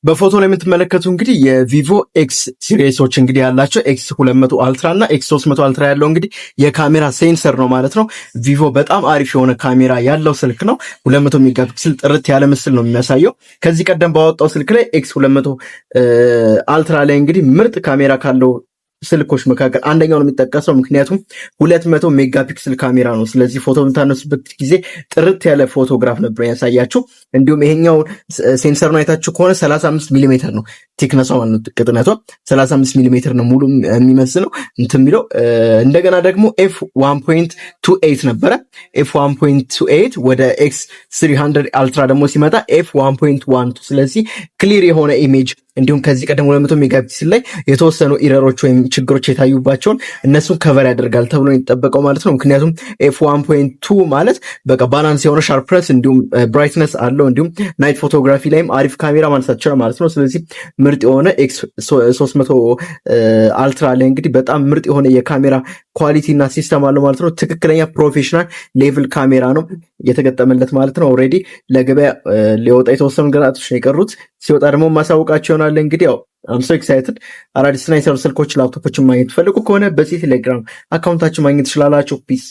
በፎቶ ላይ የምትመለከቱ እንግዲህ የ Vivo X series ኦች እንግዲህ ያላቸው X 200 Ultra እና X 300 Ultra ያለው እንግዲህ የካሜራ sensor ነው ማለት ነው። Vivo በጣም አሪፍ የሆነ ካሜራ ያለው ስልክ ነው። 200 megapixel ጥርት ያለ ምስል ነው የሚያሳየው። ከዚህ ቀደም ባወጣው ስልክ ላይ X 200 Ultra ላይ እንግዲህ ምርጥ ካሜራ ካለው ስልኮች መካከል አንደኛው ነው የሚጠቀሰው። ምክንያቱም 200 megapixel ካሜራ ነው። ስለዚህ ፎቶ በምታነሱበት ጊዜ ጥርት ያለ ፎቶግራፍ ነበር ያሳያችሁ። እንዲሁም ይሄኛው sensor ነው፣ አይታችሁ ከሆነ 35 ሚሊሜትር ነው thickness ኧ ማለት ነው፣ ቅጥነቷ 35 ሚሊሜትር ነው ሙሉ የሚመስለው እንትን የሚለው። እንደገና ደግሞ f 1.28 ነበረ። f 1.28 ወደ X 300 Ultra ደግሞ ሲመጣ f 1.12። ስለዚህ clear የሆነ image እንዲሁም ከዚህ ቀደም 200 megapixel ላይ የተወሰኑ error ኦች ወይም ችግሮች የታዩባቸውን እነሱን cover ያደርጋል ተብሎ የሚጠበቀው ማለት ነው። ምክንያቱም f 1.2 ማለት በቃ balance የሆነ sharpness እንዲሁም brightness አለው። እንዲሁም night photography ላይም አሪፍ ካሜራ ማንሳት ይችላል ማለት ነው። ስለዚህ ምርጥ የሆነ X 300 Ultra ላይ እንግዲህ በጣም ምርጥ የሆነ የካሜራ quality እና system አለው ማለት ነው። ትክክለኛ professional level ካሜራ ነው የተገጠመለት ማለት ነው። Already ለገበያ ሊወጣ የተወሰኑ ቀናቶች ነው የቀሩት። ሲወጣ ደግሞ ማሳወቃቸው ይሆናል። እንግዲህ ያው I'm so excited። አዳዲስና የሰሩ ስልኮች፣ ላፕቶፖችን ማግኘት ትፈልጉ ከሆነ በዚህ ቴሌግራም account ኣችን ማግኘት ትችላላችሁ። Peace.